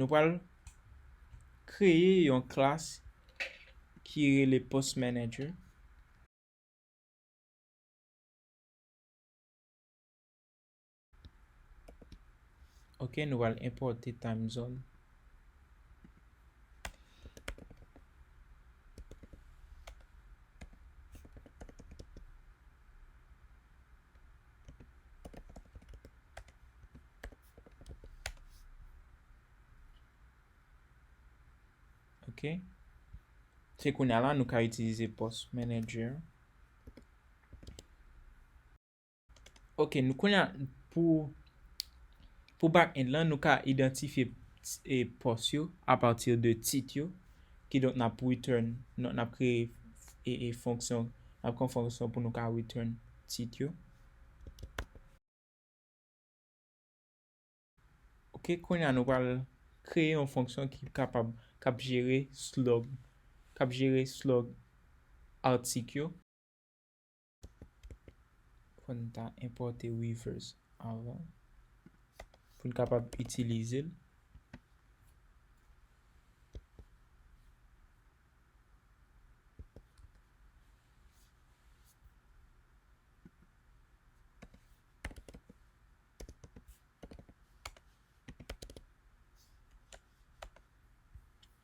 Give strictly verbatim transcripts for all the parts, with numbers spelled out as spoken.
Nou pral kreye yon klas ki rele Post Manager. Ok, nou pral enpòte time zone. Ok. Se kounye a la, nou ka itilize Post Manager. Ok, nou kounye a, pou, pou backend lan, nou ka idantifye e, post yo apati de tit yo. Kidonk, n ap return, n ap kreye e, e fonksyon, n ap kreye yon fonksyon pou nou ka return tit yo. Ok, kounye a nou pral kreye yon fonksyon ki kapab, k ap jere slug, k ap jere slug atik yo. Fò n ta enpòte Weavers anvan pou n kapab itilize l.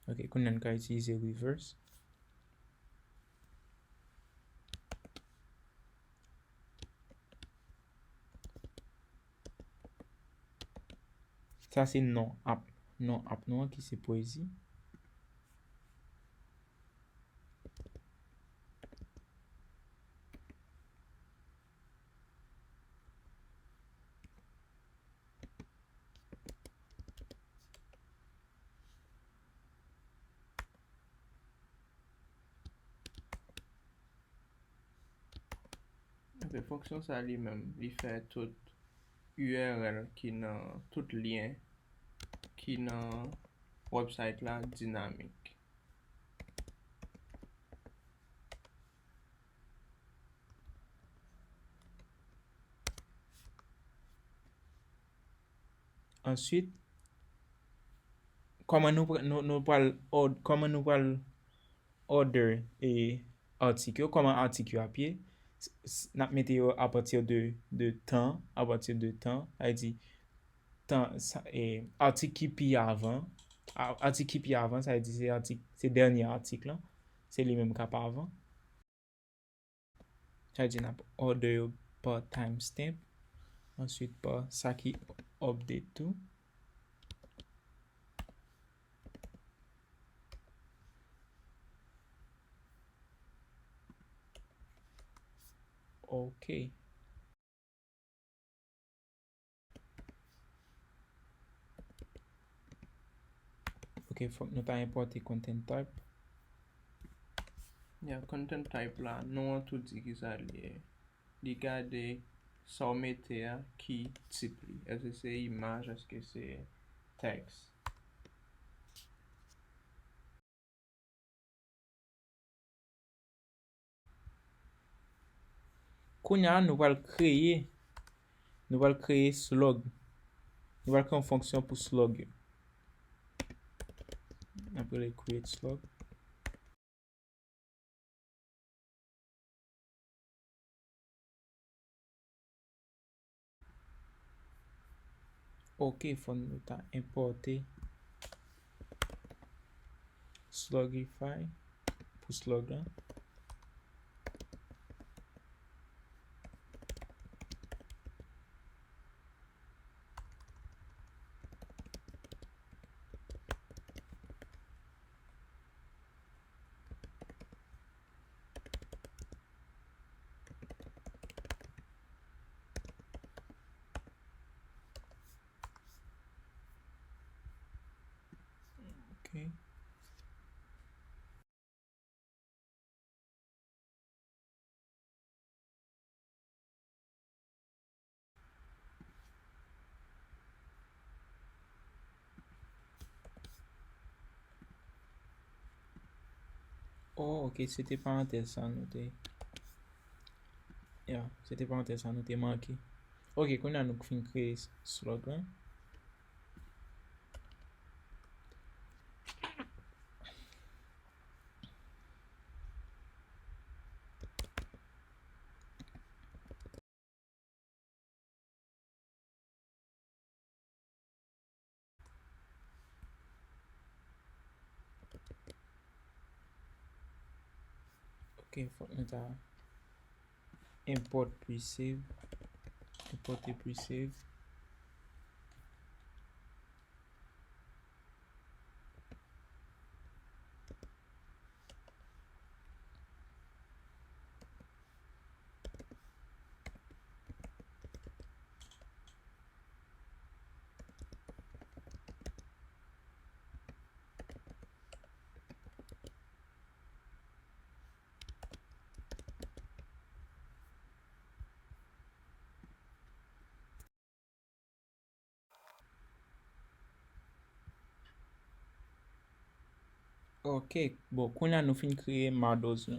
Ok, kounye a n ka itilize Weavers. Sa se non app, non app nou an ki se Poezi. Ok, fonksyon sa li menm, li fè tout U R L ki nan, tout lyen ki nan website la dinamik. Answit, kòman nou, pra- nou, nou pral ord- kòman nou pral order e atik yo, kòman atik yo ap ye, n ap mete yo apati de, de tan, apati de tan, sa vle di tan, sa, e, atik ki pi avan, a- atik ki pi avan, sa vle di se atik, se dènye atik lan, se li menm k ap avan. Sa vle di n ap order yo pa timestamp, answit pa sa ki update tou. Ok. Ok, fòk nou ta enpòte content type. Ya, content type la, non an tou di ki sa li ye. Li gade sa w mete a, ki tit li. Èske se imaj, èske se tèks? Kounye a, nou pral kreye, nou pral kreye slug. Nou pral kreye yon fonksyon pou slug yo. N ap rele create slug. Ok, fò nou ta enpòte Slugify pou slug lan. Ok. Oh, ok, se te parantèz sa nou te. Ya, se te parantèz sa nou te manke. Ok, kounye a nou fin kreye slug lan. Ok, fòk nou ta import presave. Importe presave. Ok, bon, kounye a nou fin kreye models nou.